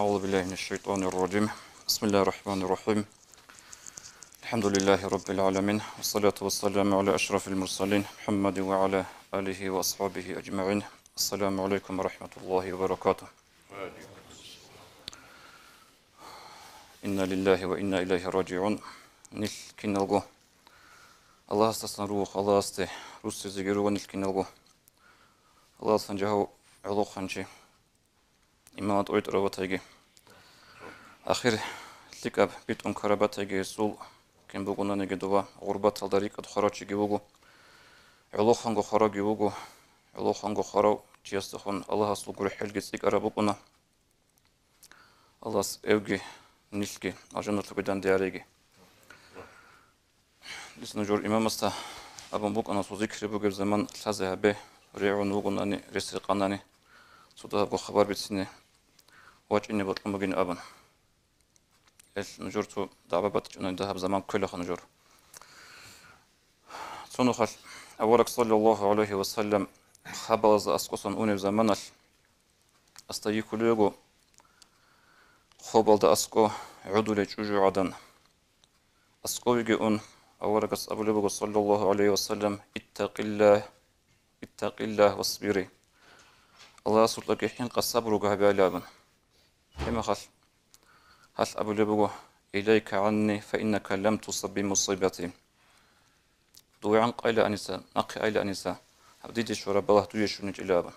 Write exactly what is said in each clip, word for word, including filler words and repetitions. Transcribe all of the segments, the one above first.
أعوذ بالله من الشيطان الرجيم. بسم الله الرحمن الرحيم. الحمد لله رب العالمين. والصلاة والسلام على أشرف المرسلين محمد وعلى آله وأصحابه أجمعين. السلام عليكم ورحمة الله وبركاته. إنا لله وإنا إليه راجعون. Нилъ киналго Аллагьасдасан руго, Аллагьасде руссизеги руго нилъ киналго. Аллагьасдасан жагьу гӀолохъанчи. Имамат ойтӀарабатайги, ахир лъикӀаб битӀун карабатайги гьесул, кин бугонаниги дова гъурбаталда рикӀкӀад хварав чиги вуго, гӀолохъанго хваравги вуго, гӀолохъанго хварав чиясдехун Аллагьасул гурхӀелги цӀикӀкӀараб букӀуна. Аллагьас эвги нилъги алжаналъуги дандеареги. Дица нужер имамасда абун букӀана, цо зикри бугеб заман лъазе гьабе, регӀун вугонани, рес рекъанани, цо дагьабго хабар бицине вачӀине бокьун бугин абун. Эл нужер цо дагӀба батичӀунани дагьаб заман ккелаха нужер. Цо нухалъ авараг саллаллагьу гӀалайгьи вассалам хабалазда аскӀосан унеб заманалъ, асда йихьулеб буго хобалда аскӀо гӀодулей чӀужугӀадан. АскӀовеги ун, аварагас абулеб буго, саллаллагьу гӀалайгьи вассалам: «Иттакъиллагь, иттакъиллагь васбири». Аллагьасукьаги хӀинкъа, сабруги гьабе, абун. Гьеб мехалъ гьалъ абулеб буго: «Илайка гӀанни, фа иннака лам тусаб бимусибати». Дуе гӀанкъайиланиса, нахъе айиланиса, гьаб диде щвараб балагь дуе щвечӀила абун.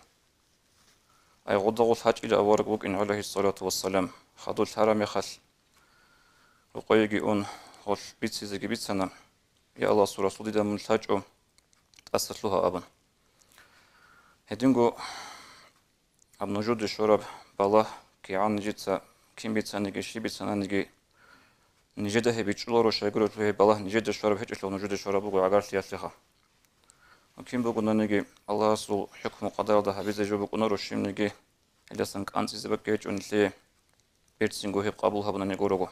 Ай гъодагъулъ гьачӀила авараг вукӀин, гӀалайгьиссалату вассалам, хадур лъараб мехалъ, рукъойеги ун, гъолъ бицизеги бицана: «Я Аллагьасул Расул, дида мун лъачӀо, тӀаса лъугьа», – абун. Гьединго гьаб нужеде щвараб балагь, кигӀан нижеца кин бицаниги, щиб бицананиги, нижеда гьеб бичӀчӀуларо, щайгурелъул гьеб балагь нижеде щвараб гьечӀелъул, нужеде щвараб буго гӀагарлъиялъеха. Кин бугонаниги, Аллагьасул хӀукму-къадаралда гьабизе жо букӀунаро щибниги, гьелдасан кӀанцӀизе бакӀ гьечӀо нилъее, берцинго гьеб къабул гьабунани гурого.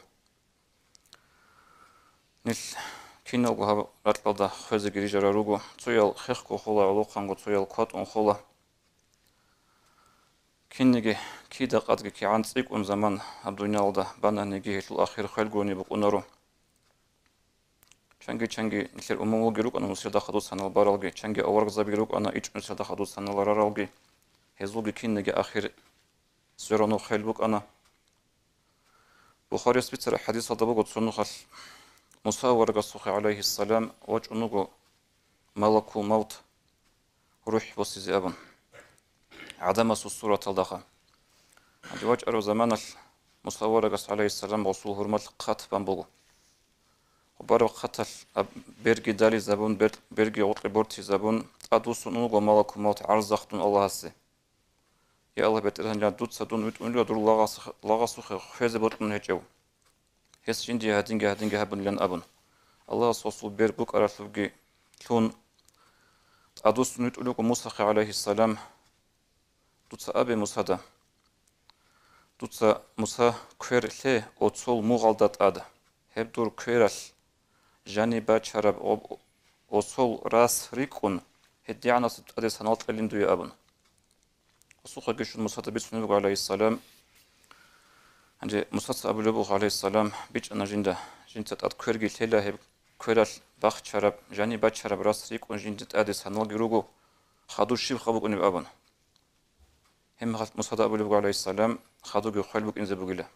Нилъ киналго гьаб ракьалда хвезеги рижарал руго, цоял хехго хола, гӀолохъанго цоял кватӀун хола. Кинниги, кида-къадги кигӀан цӀикӀкӀун заман гьаб дуниялалда бананиги, гьелъул ахир хвел гурони букӀунаро. Чанги-чанги нилъер умумулги рукӀана нусиялда хадур санал баралги, чанги аварагзабиги рукӀана ичӀнусиялда хадур санал раралги, гьезулги кинниги ахир сверунов хвел букӀана. Бухарияс бицараб хӀадисалда буго цо нухалъ, Муса аварагасухъе, гӀалайгьиссалам, вачӀун вуго малакул мавт рухӀ босизе абун, гӀадамасул сураталдаха. Гьанже вачӀараб заманалъ Муса аварагас, гӀалайгьиссалам, гъосул гьурмалъ хъат бан буго. Бараб хъаталъ аб-, берги дализабун, бер-, берги гъоркье бортизабун, тӀадвуссун вуго малакул мавт гӀарзахдун Аллагьасе. Я Аллагь, БетӀергьан, дуца дун витӀунила дур лагъас-, лагъасухъе хвезе бокьун гьечӀев. Гьес жиндие гьадинги-гьадинги гьабунилан абун. Аллагьас гъосул бер букӀаралъубги лъун, тӀадвуссун витӀулев вуго Мусахъе, гӀалайгьиссалам. Дуца абе Мусада: «Дуца, Муса, квер лъе оцол мугъалда тӀад. Гьеб дур квералъ жаниб бачараб об-, оцол рас рикӀкӀун, гьедигӀанасеб тӀаде санал кьелин дуе», – абун. Гъосухъеги щун Мусада бицунеб буго, гӀалайгьиссалам. Гьанже Мусаца абулеб буго, гӀалайгьиссалам: «БичӀчӀана жинда, жинца тӀад кверги лъела, гьеб квералъ бахчараб, жаниб бачараб рас рикӀкӀун жинда тӀаде саналги руго, хадур щибха букӀунеб», – абун. Гьеб мехалъ Мусада абулеб буго, гӀалайгьиссалам: «Хадурги хвел букӀинзе бугила.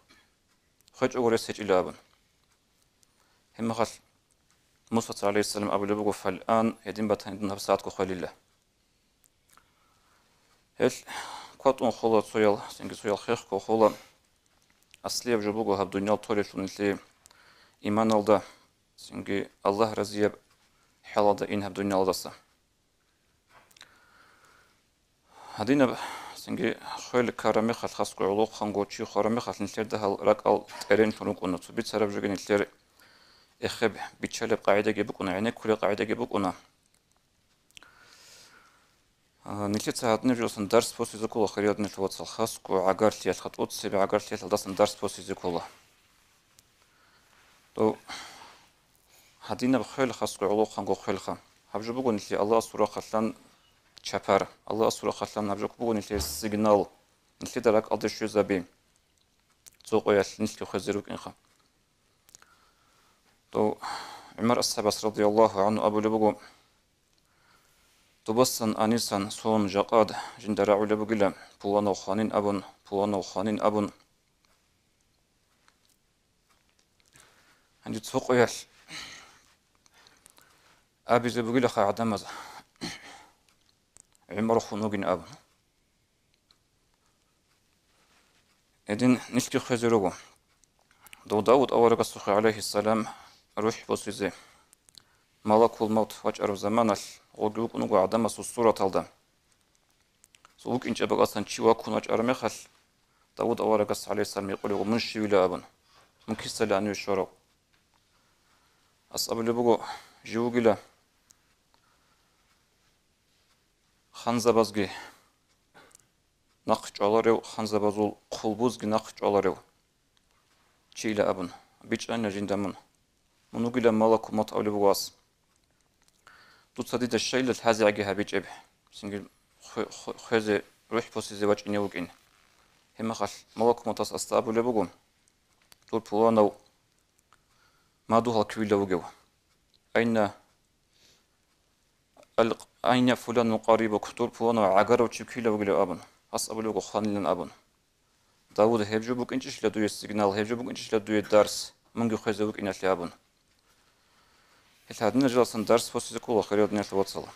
ХвечӀого рес гьечӀила», – абун. Гьеб мехалъ Мусаца, гӀалайгьиссалам, абулеб буго: «Фалан, гьедин батани дун гьабсагӀатго хвелила». Гьел кватӀун хола цоял, цинги цоял хехго хола. Аслияб жо буго гьаб дуниял толелъул нилъее иманалда, цинги Аллагь разияб хӀалалда ин гьаб дуниялдаса. Гьадинаб цинги хвел ккараб мехалъ, хасго гӀолохъанго чи хвараб мехалъ, нилъер дагьал ракӀал тӀеренлъун рукӀуна. Цо бицараб жоги нилъер эхеб биччалеб къагӀидаги букӀуна, гӀенеккулеб къагӀидаги букӀуна. А, нилъеца гьадинаб жоласан дарс босизе ккола, хириял диналъул вацал, хасго гӀагарлъиялъ, тӀоцебе гӀагарлъиялъ гьалдасан дарс босизе ккола. Дов гьадинаб хвел, хасго гӀолохъанго хвелха. Гьаб жо буго нилъее Аллагьасул рахъалъан чапар, Аллагьасул рахъалъан гьаб жо буго нилъее сигнал, нилъеда ракӀалде щвезаби. къоялъ нилъги хвезе рукӀинха. Дов ГӀумар асхӀабас радияллагьу гӀангьу абулеб буго: «Дубасан анисан сон жакъад жинда рагӀулеб бугила, пуланав хванин абун, пуланав хванин абун». Гьанже цо къоялъ абизе бугилаха гӀадамаз, ГӀумар хун вугин абун. Гьедин нилъги хвезе руго. Дов Давуд аварагасухъе, гӀалайгьиссалам, рухӀ босизе, малакул мавт вачӀараб заманалъ, гъоги вукӀун вуго гӀадамасул сураталда. Цо вукӀинчӀеб бакӀасан чи ваккун вачӀараб мехалъ, Давуд аварагас, гӀалайгьиссалам, гьикъулев вуго: «Мун щивила?» абун. «Мун кисали гьаниве щварав?» Ас абулеб буго: «Жив вугила ханзабазги нахъ чӀваларев, ханзабазул хъулбузги нахъ чӀваларев чийила», абун. БичӀчӀанила жинда мун. Мун вугила малакул мавт абулеб буго ас. Дуца дида щайила лъазегӀаги гьабичӀеб, цинги хве-, хве-, хвезе, рухӀ босизе вачӀине вукӀин. Гьебмехалъ малакул мавтас асда абулеб буго: «Дур пуланав мадугьал кивила вугев. Айна, ал-, айна фуланун къарибук, дур пуланав гӀагарав чи кивила вугилев?» абун. Ас абулеб буго: «Хванилан», абун. «Давуд, гьеб жо букӀинчӀищила дуе сигнал, гьеб жо букӀинчӀищила дуе дарс, мунги хвезе вукӀиналъе», абун. Гьел гьадинал жаласан дарс босизе ккола, хириял диналъул вацал.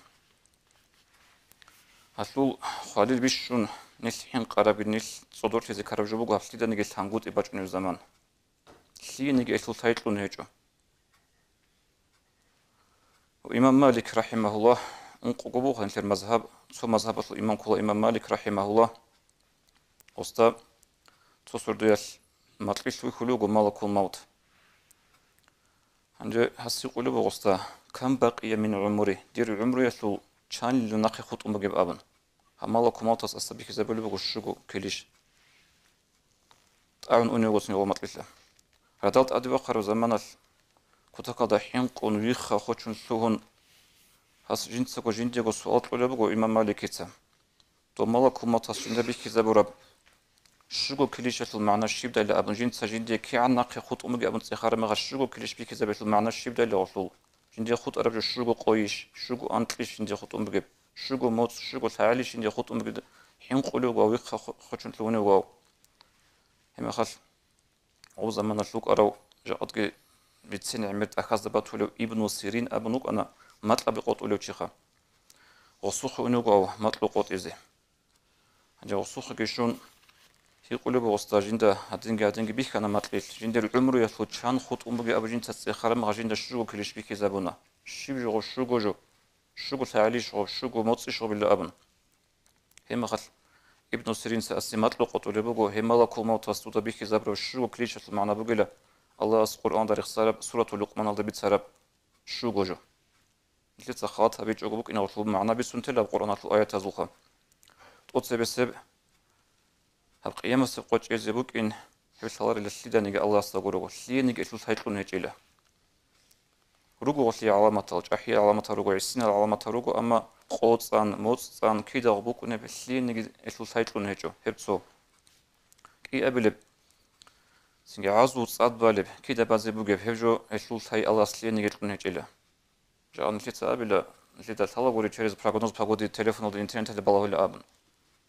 Гьалъул хвалил бищун нилъ хӀинкъарабги, нилъ цӀодорлъизе ккараб жо буго гьаб лъиданиги лъангутӀи бачӀунеб заман. Лъиениги гьелъул лъай кьун гьечӀо. Имам Малик, рахӀимагьуллагь, ункъого буго гьанлъер мазгьаб, цо мазгьабалъул имам ккола имам Малик, рахӀимагьуллагь, гъосда цо сордоялъ макьилъ вихьулев вуго малакул мавт. Гьанже гьас гьикъулеб буго гъосда: «Кам бакъия мин гӀумури?» Дир гӀумруялъул чанила нахъе хутӀун бугеб абун. Гьаб малакул мавтас асда бихьизабулеб буго щуго килищ. ТӀагӀун унев вугоцин гъо макьилъа. Радал тӀаде вахъараб заманалъ кутакалда хӀинкъун, вихха, хочун лъугьун, гьас жинцаго жиндиего суал кьолеб буго имам Маликица. Дов малакул мавтас жинда бихьизабураб щуго килищалъул магӀна щибдайилан абун, жинца жиндие кигӀан нахъе хутӀун бугеб абун цӀехараб мехалъ, щуго килищ бихьизабиялъул магӀна щибдайилан гъолъул? Жиндие хутӀараб жо щуго къойищ, щуго анкьищ жиндие хутӀун бугеб, щуго моцӀ, щуго лъагӀалищ жиндие хутӀун бугеб, хӀинкъулев вугев, вихха хо-, хочун лъугьунев вугев? Гьебмехалъ гъоб заманалъ вукӀарав, жакъатги бицен гӀемер тӀахьазда батулев Ибну Сирин абун вукӀана, макьаби къотӀулев чиха. Гъосухъе унев вуго гьав макьу къотӀизе. Гьанже гъосухъеги щун, гьикъулеб буго гъосда жинда гьадинги-гьадинги бихьана макьилъ, жиндир гӀумруялъул чан хутӀун бугеб абун жинца цӀехараб мехалъ жинда щуго килищ бихьизабуна. Щиб жо гъоб, щуго жо, щуго лъагӀалищ гъоб, щуго моцӀищ гъоб илан абун. Гьебмехалъ Ибну Сиринца асе макьу къотӀулеб буго, гьеб малакул мавтас дуда бихьизабураб щуго килищалъул магӀна бугила Аллагьас Къуръаналда рехсараб, суратул Лукъманалда бицараб щуго жо. Нилъеца халат гьабичӀого букӀиналъул магӀна бицун телаб Къуръаналъул аятазулха. ТӀоцебесеб гьаб къиямасеб къо чӀезе букӀин, гьеб лъаларила лъиданиги Аллагьасда гурого, лъиениги гьелъул лъай кьун гьечӀила. Руго гъолъие гӀаламатал, чӀахӀиял гӀаламатал руго, гӀисинал гӀаламатал руго, амма къо цӀан, моцӀ цӀан, кидагъ букӀунеб, лъиениги гьелъул лъай кьун гьечӀо, гьеб цо. КӀиабилеб, цинги гӀазул цӀад балеб, кида базе бугеб, гьеб жо гьелъул лъай Аллагьас лъиениги кьун гьечӀила. Жагьал нилъеца абила, нилъеда лъалагури через прогноз погоды телефоналда, интернеталда балагьула абун.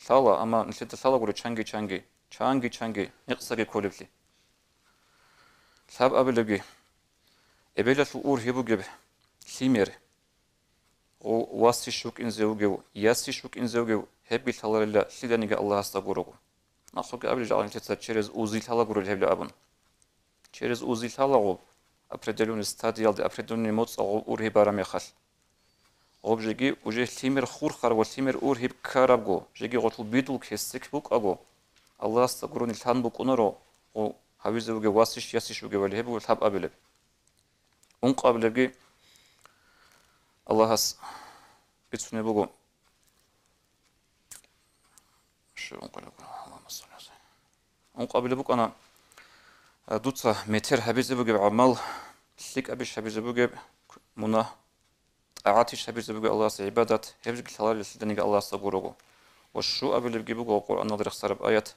Лъала, амма нилъеда лъалагури чанги-чанги, чанги-чанги, мекъсаги кколеблъи. Лъаб абилебги, эбелалъул ургьиб бугеб лъимер, гъо-, васищ вукӀинзе вугев, ясищ вукӀинзе вугев, гьебги лъаларила лъиданиги Аллагьасда гурого. Нахъеги абила жагьал нилъеца через УЗИ лъалагурел гьебла абун. Через УЗИ лъалаго, определённый стадиялде, определённый моцӀалъ гъоб ургьиб бараб мехалъ. Гъоб жеги уже лъимер хурхараб ва лъимер ургьиб ккарабго, жеги гъолъул бидул кесек букӀаго, Аллагьасда гурони лъан букӀунаро, гъо, гьавизе вугев васищ, ясищ вугевали гьеб лъаб абилеб. Ункъабилебги Аллагьас бицунеб буго. Ункъабилеб букӀана, а, дуца метер гьабизе бугеб гӀамал, лъикӀабищ гьабизе бугеб мунагь, тӀагӀатищ гьабизе бугеб Аллагьасе гӀибадат, гьеб жеги лъаларила лъиданиги Аллагьасда гурого. Ва щуабилебги буго Къуръаналда рехсараб аят: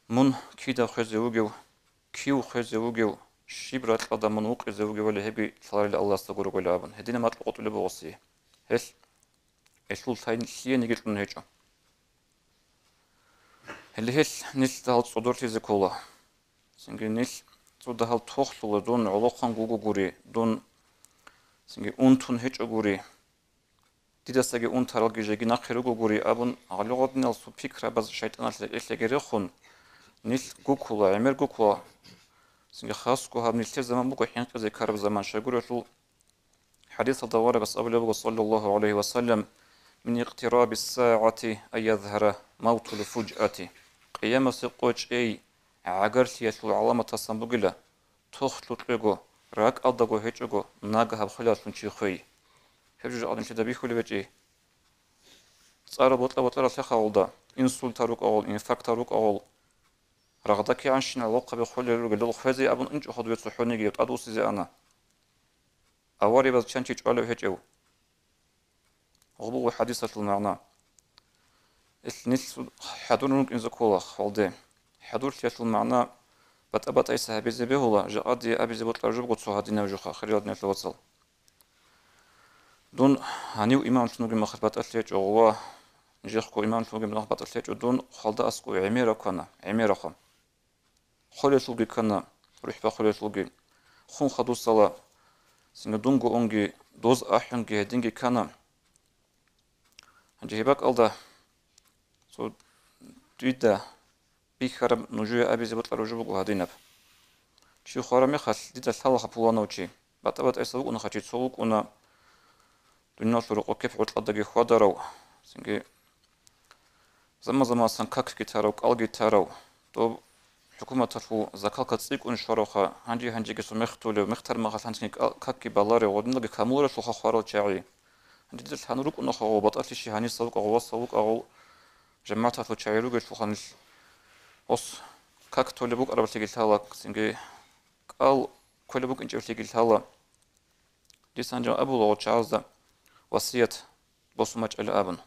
Мун кида хвезе вугев, кив хвезе вугев, щиб ракьалда мун вукъизе вугевали гьебги лъаларила Аллагьасда гурогойила абун, гьединаб макьу къотӀулеб бугоси. Гьелъ, гьелъул лъай-, лъиениги кьун гьечӀо. Гьеле гьелъ нилъ дагьал цӀодорлъизе ккола. Цинги нилъ цо дагьал тохлъула, дун гӀолохъан гуго гури, дун цинги унтун гьечӀо гури. Дидасаги унтаралги жеги нахъе руго гури абун, гъалугъадиналсул пикрабаз шайтӀаналъ рекӀелъеги рехун, нилъ гуккула, гӀемер гуккула. Цинги хасго гьаб нилъер заман буго хӀинкъизе ккараб заман, щайгурелъул хӀадисалда аварагас абулеб буго, саллаллагьу гӀалайгьи ва саллам: «Мин икътирабис сагӀати ан язгьара мавтул фужати». Къиямасе къочӀей гӀагарлъиялъул гӀаламатасан бугила, тохлъукьего, ракӀалдаго гьечӀого, нагагь гьаб хвелалъун чи хвей. Гьеб жо жакъа нилъеда бихьулеб гьечӀи. ЦӀара бокьа-бокьарал лъехъагъулда, инсульта рукӀагъул, инфаркта рукӀагъул, рагъда кигӀанщинал вахъаби холел ругел, дол хвезе абун инчӀо хадубе цохӀониги тӀадвуссизе ана. Аварияз чан чи чӀвалев гьечӀев. Гъо буго хӀадисалъул магӀна. Ил нилъ хӀадурун рукӀинзе ккола хвалде. ХӀадурлъиялъул магӀна батӀа-батӀайса гьабизе бегьула, жакъа дие абизе бокьараб жо буго цо гьадинаб жоха, хириял диналъул вацал. Дун гьанив имамлъун вугеб мехалъ батӀалъи гьечӀо, ва нижехъго имамлъун вугеб мехалъ батӀалъи гьечӀо, дун хвалда аскӀов гӀемераб ккана, гӀемерабха. Холелъулги ккана, рухӀ бахулелъулги. Хун хадусала, цинги дунго унги, доз ахӀунги гьединги ккана. Гьанже гьеб бакӀалда цо дида бихьараб нужее абизе бокьараб жо буго гьадинаб. Чи хвараб мехалъ, дида лъалаха пуланав чи. БатӀа-батӀайса вукӀунаха чи, цо вукӀуна, дуниялалъул рокъоб кеп гӀоркьадаги хьвадарав, цинги заман-заманасан какги тарав, кӀалги тарав, доб хӀукуматалъул закалка цӀикӀкӀун щваравха, гьанже-гьанжеги цо мех толев, мех тармахалъ гьанцӀги кӀал-, какги баларев, гъодиналги камуларелъулха хварал чагӀи. Гьанже дида лъан рукӀунаха гъо, батӀалъи щи гьаниса вукӀа, гъо васа вукӀа, гъо жамагӀаталъул чагӀи ругелъулха нилъ. Гъос как толеб букӀараблъиги лъала, цинги кӀал кколеб букӀинчӀеблъиги лъала. Дица гьанже абула гъо чагӀазда васият босун бачӀайилан абун.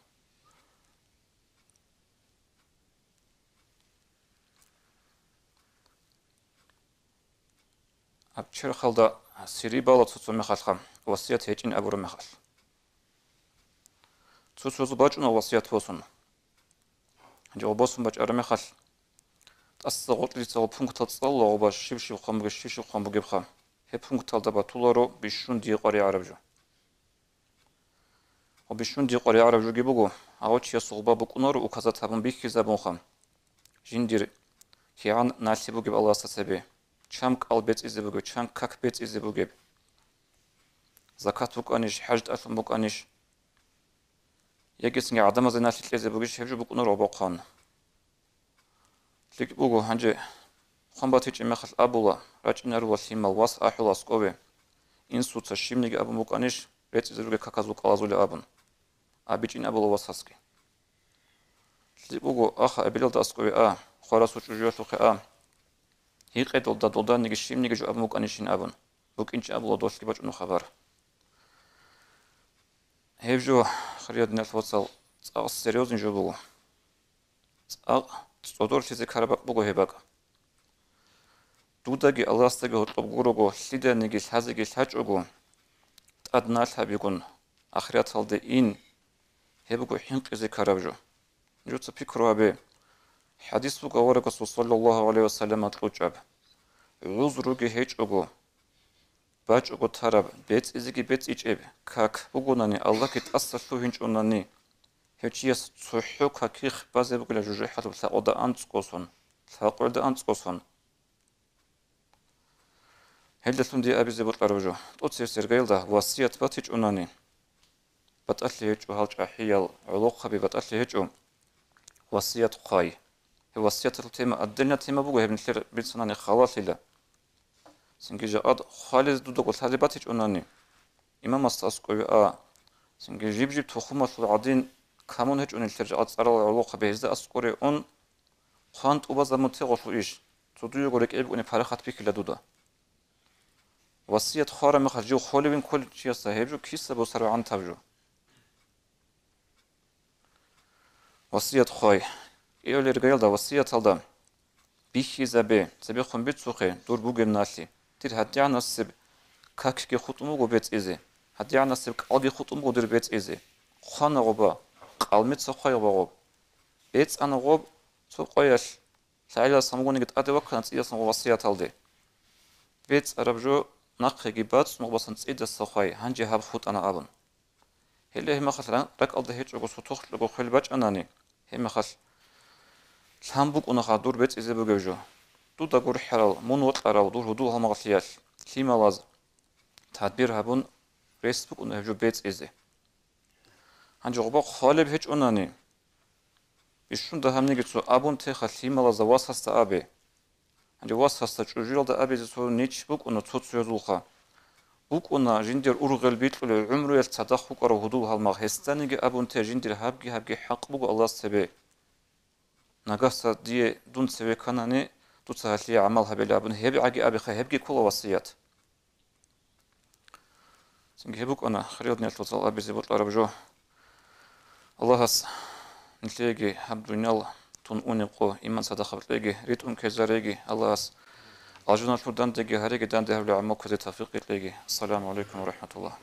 Гьаб черхалда сири бала цо-цо мехалъха, васият гьечӀин абураб мехалъ. Цо-цояз бачӀуна васият босун. Гьанже гъо босун бачӀараб мехалъ, тӀаса гъоркьлъица гъо пунктал цӀалула гъоба щиб-щиб хъван бугеб, щиб-щиб хъван бугебха. Гьеб пункталда батуларо бищун дие къваригӀараб жо. Ва бищун дие къваригӀараб жоги буго, гьав чияс гъоба букӀунаро указат гьабун бихьизабунха. Жиндир кигӀан налъи бугеб Аллагьасда цебе, чан кӀал бецӀизе бугеб, чан как бецӀизе бугеб, закат букӀанищ, хӀаж тӀалъун букӀанищ, яги цинги гӀадамазе налъи кьезе бугищ, гьеб жо букӀунаро гъоба хъван. ЛъикӀ буго, гьанже хъван батичӀеб мехалъ абула, рачӀинарула лъимал, вас ахӀула аскӀове. Инсуца щибниги абун букӀанищ, рецӀизе ругел каказул кӀалазулеб абун. АбичӀин абула васасги. ЛъикӀ буго, аха, эбелалда аскӀове а, хварасул чӀужуялъухъе а. Гьикъедалда долданиги щибниги жо абун букӀанищин абун. БукӀинчӀеб абула долъги бачӀунеб хабар. Гьеб жо, хириял диналъул вацал, цӀакъ серьёзный жо буго. ЦӀакъ цӀодорлъизе ккараб бакӀ буго гьеб бакӀ. Дудаги Аллагьасдаги гьоркьоб гурого, лъиданиги лъазеги лъачӀого, тӀад налъ гьабигун, ахираталде ин, гьеб буго хӀинкъизе ккараб жо. Нужеца пикру гьабе, хӀадис буго аварагасул саллаллагьу гӀалайгьи ва саллам кьучӀаб: «ГӀузруги гьечӀого, бачӀого тараб, бецӀизеги бецӀичӀеб как бугонани, Аллагьги тӀаса лъугьинчӀонани, гьев чияс цохӀо какихъ базе бугила жужахӀалъуб лъакъода анцӀго сон, лъакъоялда анцӀго сон». Гьелдалъун дие абизе бокьараб жо, тӀоцебесеб иргаялда васият батичӀонани, батӀалъи гьечӀо гьал чӀахӀиял гӀолохъаби, батӀалъи гьечӀо, васият хъвай. Гьеб васияталъул тема, отдельная тема буго, гьеб нилъер бицунани халалъила. Цинги жакъа хъвализе дудаго лъазе батичӀонани, имамасда аскӀове а, цинги жиб-жиб тухумалъул гӀадин камун гьечӀо нилъер жакъа цӀарал гӀолохъаби, гьезда аскӀоре ун, хъван тӀубазабун тегъолъул иш, цо дуего рекӀее букӀунеб парахат бихьила дуда. Васият хъвараб мехалъ жив холевин кколев чиясда гьеб жо киса босараб гӀантаб жо. Васият хъвай. КӀиабилеб иргаялда васияталда бихьизабе, цебехун бицухъе дур бугеб налъи. Дир гьадигӀанасеб какги хутӀун буго бецӀизе, гьадигӀанасеб кӀалги хутӀун буго дир бецӀизе. Хъвана гъоба, къалмица хъвай гъоб. БецӀана гъоб цо къоялъ, лъагӀалиласан вугониги тӀаде ваккана цӀидасан гъоб васияталде. БецӀараб жо нахъеги бацӀцӀун гъобасан цӀидаса хъвай, гьанже гьаб хутӀана абун. Гьеле гьебмехалъ ран-, ракӀалда гьечӀого сутухълъого хвел бачӀанани, гьебмехалъ лъан букӀунаха дур бецӀизе бугеб жо. Дуда гурхӀарал, мун вокьарал дур гьудул-гьалмагълъиялъ, лъималаз тадбир гьабун, рес букӀуна гьеб жо бецӀизе. Гьанже гъоба хъвалеб гьечӀонани, бищун дагьабниги цо абун теха лъималазда васасда абе. Гьанже васасда чӀужуялда абизе цо нич букӀуна цо-цоязулха. БукӀуна жиндир ургъел бикьулев гӀумруялъ цадахъ букӀарав гьудул-гьалмагъ, гьесданиги абун те жиндир гьабги-гьабги хӀакъ буго Аллагьас цебе. Нагагьса дие дун цеве кканани, дуца гьалъие гӀамал гьабилеб абун гьеб гӀаги абиха, гьебги ккола васият. Цинги гьеб букӀана хириял диналъул вацал абизе бокьараб жо. Аллагьас нилъееги гьаб дуниял тун унеб къо иман цадахъ кьеги, ритӀун ккезареги, Аллагьас алжаналъур дандеги гьареги данде гьабулеб гӀамал ккезе тавфикъ кьеги. Ассаламу гӀалайкум ва рахӀматуллагь.